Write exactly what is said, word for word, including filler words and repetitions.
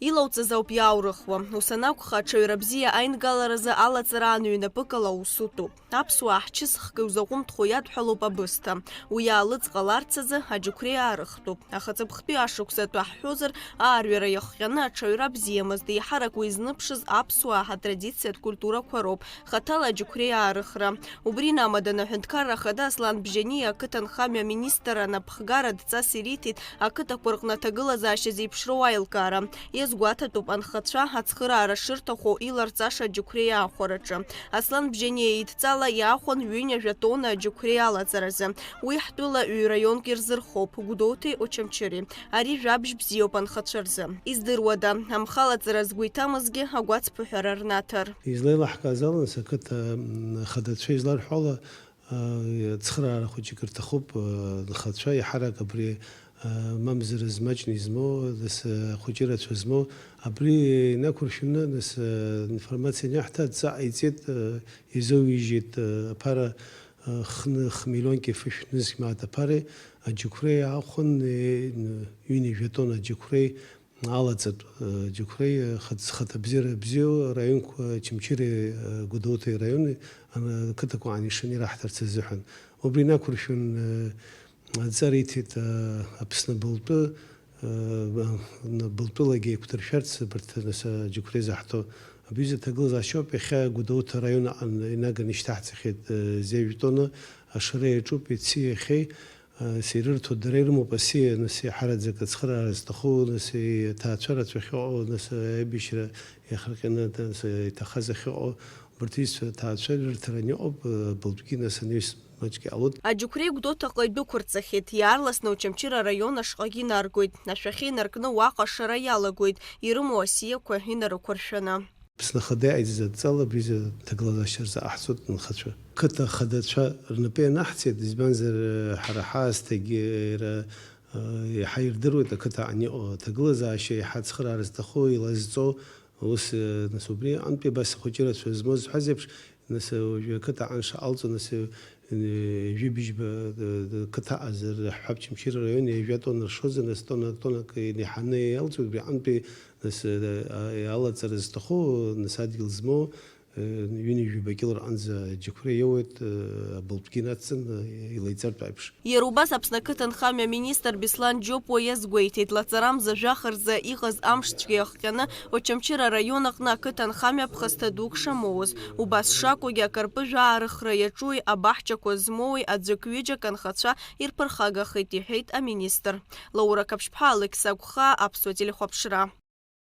Илауҵаз ауп иааурыхуа. Ус анакәха, аҽаҩра бзиа аингаларазы алаҵараан ҩнапыкала аус утәуп. Аԥсуаа ҳчысхк иузаҟәымҭхо иадҳәалоуп абысҭа. Уи аалыҵ ҟаларц азы аџьықәреи аарыхтәуп. Ахаҵыԥхтәи ашықәсатәы ҳҳәозар, аарҩара иахҟьаны аҽаҩра бзиамызт, еиҳарак уи знымԥшыз аԥсуаа ҳатрадициатә культурақәа роуп. Хаҭала аџьықәреи аарыхра. Убри инамаданы аҳәынҭқарра ахада Аслан Бжьаниа ақыҭанхамҩа аминистр анапхгара адҵас ириҭеит ақыҭақәа рҟны аҭагылазаашьа зеиԥшроу аилкаара. Иазгәаҭатәуп анхацәа ацхыраара шырҭаху иларҵаша аџьықәреи аахәараҿы. Аслан Бжьаниа идҵала иаахәон ҩынҩажәа тонна аџьықәреи алаҵаразы. Уи ҳтәыла ҩ-раионк ирзырхоуп, Гәдоуҭеи Очамчыреи. Ари жәабжь бзиоуп анхацәа рзы. Издыруада, амхалаҵара згәы иҭамызгьы агәацԥыҳәара рнаҭар. Излеилаҳкааз ала, нас ақыҭа, м, хадацәа изларҳәо ала, а, цхыраара хәыҷык рҭахуп, а, нхацәа иаҳарак абри, а, мамзар змаҷны измоу, нас, а, хәыҷы рацәа змоу, абри инақәыршәаны, нас, а, информациа аниаҳҭа, адҵа ҟаиҵеит, а, изоуижьеит, а, аԥара, а, хны, хмиллионки фышә нызқь мааҭ аԥареи, аџьықәреи аахәан, е, ҩынҩажәа тонна аџьықәреи, алаҵатә, э, џьықәреи, э, хат-, зхаҭабзиара бзиоу араионқәа, Очамчыреи, э, Гәдоуҭеи араиони, ан-, ақыҭақәа аанишаны ираҳҭарц азыҳәан. Убри инақәыршәан, э, адҵа риҭеит, э, Аԥсны былтәы, э, ба-, н-, былтәылагьы еиқәдыршәарц абарҭ, нас, аџьықәреи заҳҭо. Абри изы аҭагылазаашьоуп, иахьа Гәдоуҭа араион аҟны инаганы ишьҭаҳҵахьеит, э, зежә тонна, ашара иаҿуп, иаци иахьеи. Ес ирырҭо дара ирымоуп асиа, нас иаҳараӡак ацхыраара зҭаху, нас иҭаацәа рацәа ахьыҟоу, нас аибашьра иахырҟьаны, нас иҭахаз ахьыҟоу, убарҭ аҭаацәа рырҭараны иҟоуп, былтәгьы, нас анаҩс маҷк иҟалоит. Аџьықәреи Гәдоуҭаҟа идәықәырҵахьеит, иаарласны Очамчыра араион ашҟагьы инаргоит, ашәахьы инаркны уаҟа ашара иалагоит, ирымоу асиақәа инарықәыршәаны. Аԥсны Ахада иҟаиҵаз адҵала абри изы аҭагылазаашьа рзы аҳцоит анхацәа. Қыҭа ахадацәа рнапы ианаҳҵеит, избанзар, ҳара ҳаасҭагьы иара, еиҳа ирдыруеит ақыҭа аҟны иҟоу аҭагылазаашьа, еиҳа ацхыраара зҭаху, илазҵо, ус, нас убри аҟынтәи абас ахәыҷы рацәа змоу зҳәаз еиԥш, нас уажәы ақыҭа аҟны шаҟалҵо, нас, ҩажәи быжьба, қыҭа аҟазар, ҳҳәап, Очамчыра араион ҩажәа тонна ршозар, нас тонна, тоннак инеиҳаны иалҵуеит, убри аҟынтәи Нас, э, а, алаҵара зҭаху, нас, адгьыл змоу, э, ҩынҩажәаба кьыл рҟынӡа аџьықәреи иоуеит, э, абылтәгьы инацҵан, э, илеиҵартә аиԥш. Иара убас Аԥсны ақыҭанхамҩа аминистр Беслан Џьопуа иазгәеиҭеит, лаҵарамза жәаха рзы иҟаз амш цәгьа иахҟьаны Очамчыра араион аҟны ақыҭанхамҩа ԥхасҭа дук шамоуаз. Убас шакәугьы, акарпыжә аарыхра иаҿуи, абаҳчақәа змоуи аӡәык-ҩыџьак анхацәа ирԥырхагахеит, иҳәеит аминистр. Лаура Қаԥшьԥҳа, Алықьса Агәхаа, Аԥсуа телехәаԥшра.